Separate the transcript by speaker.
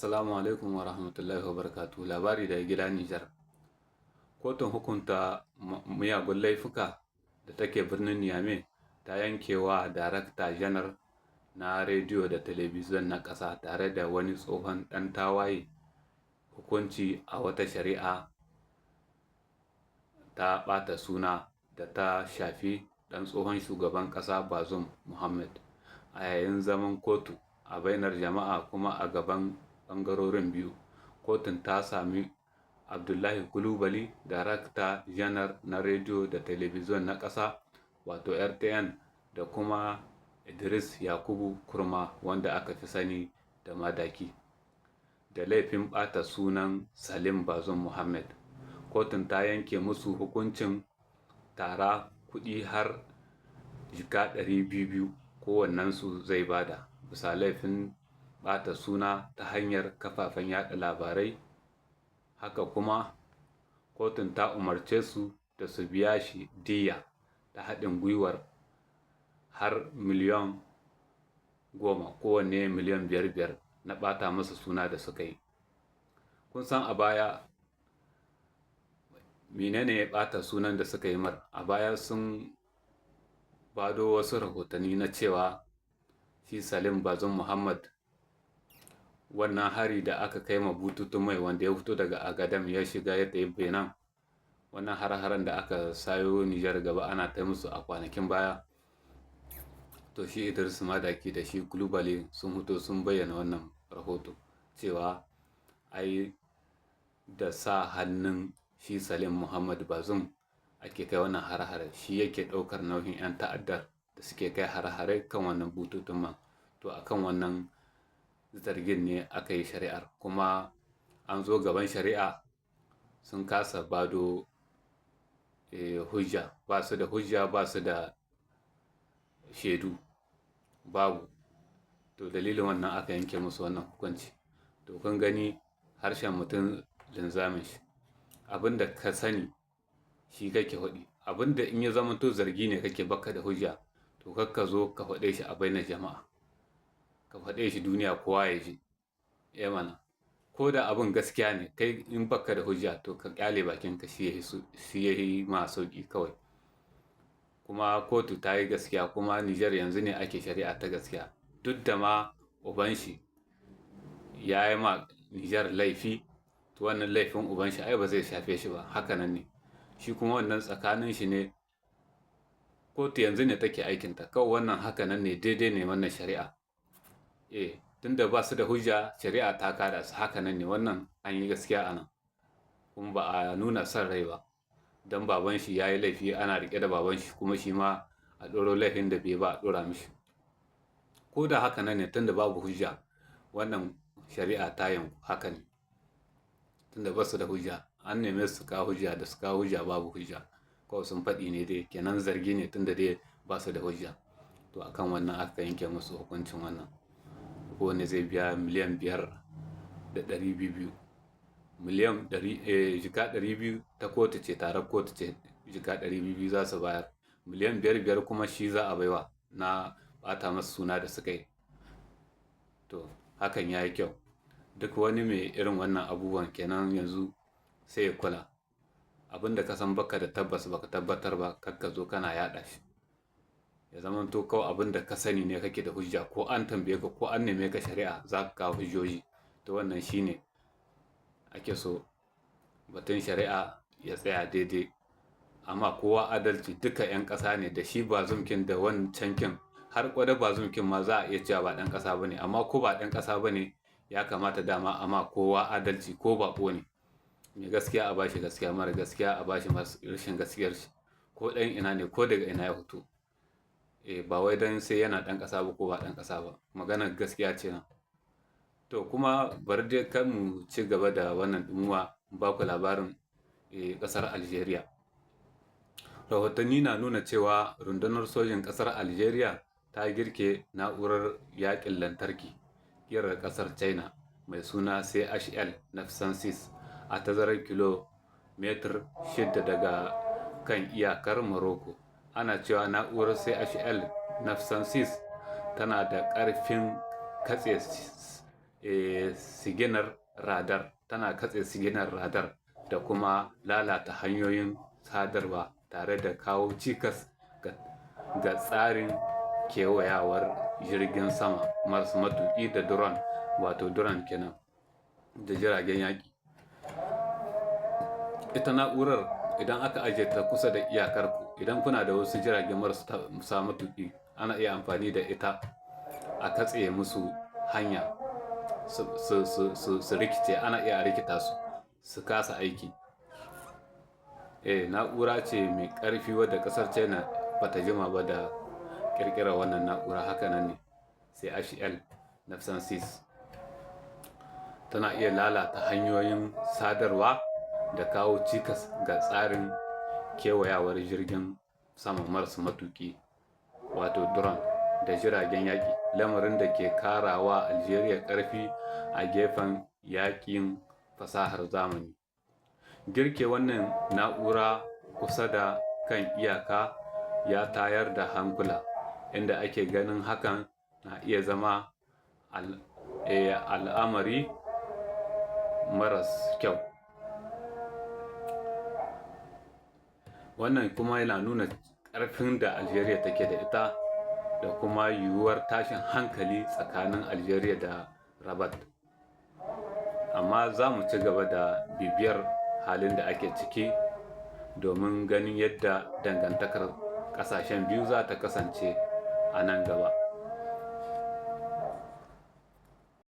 Speaker 1: Assalamu alaikum wa rahmatullahi wa barakatuh. Labari daga gida Nijar. Kotun hukunta miyagun laifuka da take birnin Niamey ta yankewa Darakta Janar na Rediyo da Talabijin na ƙasa tare da wani tsohon ɗan tawaye hukunci a wata shari'a ta ɓata suna da ta shafi ɗan tsohon shugaban ƙasa Bazoum Mohamed. A yayin zaman kotu a bainar jama'a kuma a gaban ɓangarorin biyu, kotun ta sami Abdullahi Coulibaly, Darakta Janar na Rediyo da Talabijin na ƙasa wato RTN, da kuma Idris Yakubu Kurma, wanda aka fi sani da Madaki, da laifin ɓata sunan Salim Bazoum Mohamed. Kotun ta yanke musu hukuncin tara kuɗi har jika 200 kowannensu zai bada bisa laifin ɓata suna ta hanyar kafafen yaɗa labarai. Haka kuma kotun ta umarce su da su biya shi diyya ta haɗin gwiwar har miliyan 10, kowanne miliyan 5-5, na ɓata masa suna da suka yi. Kun san a baya menene ya ɓata sunan da suka yi mar? A baya sun bado wasu rahotanni na cewa shi Salim Bazoum Muhammad, wannan hari da aka kai ma bututun mai wanda ya fito daga Agadem ya shiga ya tafi Benin, wannan har-haren da aka sayo Nijar gaba ana ta musu a kwanakin baya, to shi Idris Madaki da shi Coulibaly sun fito sun bayyana wannan rahoto cewa ai da sa hannun shi Salim Muhammad Bazoum ake kai wannan har-hare, shi yake ɗaukar nauyin 'yan ta'addar da suke kai har-hare kan wannan bututun man. To akan wannan zargin ne aka yi shari'ar, kuma an zo gaban shari'a sun kasa bado hujja. Ba su da hujja, ba su da shaidu, babu. To dalilin wannan aka yanke musu wannan hukunci. To kun gani, harshen mutum linzamin shi. Abin da ka sani shi kake faɗi. Abin da in ya zamanto zargi ne kake baka da hujja, to kar ka zo ka faɗe shi a bainar jama'a, ka faɗe shi duniya kowa ya ji. Eh mana, ko da abin gaskiya ne, kai in baka da hujja to ka ƙyale bakinka, shi ya yi ma sauƙi kawai. Kuma kotu ta yi gaskiya, kuma Nijar yanzu ne ake shari'a ta gaskiya. Duk da ma uban shi ya yi ma Nijar laifi, to wannan laifin uban shi ai ba zai shafe shi ba. Haka nan ne. Shi kuma wannan tsakanin shi ne, kotu yanzu ne take aikinta. Kawai wannan haka nan ne, daidai ne wannan shari'a. Eh, tunda ba su da hujja, shari'a ta kada su. Haka nan ne, wannan an yi gaskiya a nan. Kuma ba a nuna son rai ba. Don baban shi ya yi laifi, ana riƙe da baban shi, kuma shi ma a ɗoro laifin da bai ba a ɗora mishi. Ko da haka nan ne, tunda babu hujja, wannan shari'a ta yanku, haka ne. Tunda ba su da hujja, an neme su kawo hujja, da su kawo hujja babu hujja. Kawai sun faɗi ne dai, kenan zargi ne tunda dai ba su da hujja. To akan wannan aka yanke musu hukuncin wannan. Kowanne zai biya miliyan 5 da 200. Miliyan 100, jika 200 ta kotu ce, tarar kotu ce, jika 200 za su bayar. Miliyan 5-5 kuma shi za a baiwa na ɓata masa suna da suka yi. To hakan ya yi kyau. Duk wani mai irin wannan abubuwan kenan yanzu sai ya kula. Abin da ka san baka da tabbas, baka tabbatar ba, kar ka zo kana yaɗa shi. Ya zamanto kawai abin da ka sani ne kake da hujja, ko an tambaye ka ko an neme ka shari'a za ka kawo hujjoji. To wannan shi ne ake so, batun shari'a ya tsaya daidai. Amma kowa adalci, duka 'yan ƙasa ne, da shi Bazoum kin da wancan kin. Har gwada Bazoum kin ma za a iya cewa ba ɗan ƙasa ba ne, amma ko ba ɗan ƙasa ba ne, ya kamata dama amma kowa adalci, ko baƙo ne. Mai gaskiya a bashi gaskiya, mara gaskiya a bashi rashin gaskiyar shi. Ko ɗan ina ne, ko daga ina ya fito. Eh, ba wai don sai yana ɗan ƙasa ba ko ba ɗan ƙasa ba. Maganar gaskiya ce nan. To kuma bari dai kar mu ci gaba da wannan ɗimuwa, in ba ku labarin ƙasar Algeria. Rahotanni na nuna cewa rundunar sojin ƙasar Algeria ta girke na'urar yaƙin lantarki ƙirar ƙasar China mai suna CHL 906 a tazarar kilomitar 6 daga kan iyakar Morocco. Ana cewa na'urar CHL 906 tana da ƙarfin katse siginar radar, tana katse siginar radar da kuma lalata hanyoyin sadarwa tare da kawo cikas ga tsarin kewayawar jirgin sama maras matuƙi da drone, wato drone kenan, da jiragen yaƙi. Ita na'urar, idan aka ajiye ta kusa da iyakar ku, idan kuna da wasu jiragen marasa matuƙi, ana iya amfani da ita a katse musu hanya su rikice, ana iya rikita su su kasa aiki. Na'ura ce mai ƙarfi wadda ƙasar China bata jima ba da ƙirƙirar wannan na'ura. Haka nan ne CHL 906 tana iya lalata hanyoyin sadarwa da kawo cikas ga tsarin kewayawar jirgin sama maras matuƙi, wato drone, da jiragen yaƙi, lamarin da ke karawa Algeria ƙarfi a gefen yaƙin fasahar zamani. Girke wannan na'ura kusa da kan iyaka ya tayar da hankula, inda ake ganin hakan na iya zama al'amari maras kyau. Wannan kuma yana nuna ƙarfin da Algeria take da ita da kuma yiwuwar tashin hankali tsakanin Algeria da Rabat. Amma za mu ci gaba da bibiyar halin da ake ciki domin ganin yadda dangantakar ƙasashen biyu za ta kasance a nan gaba.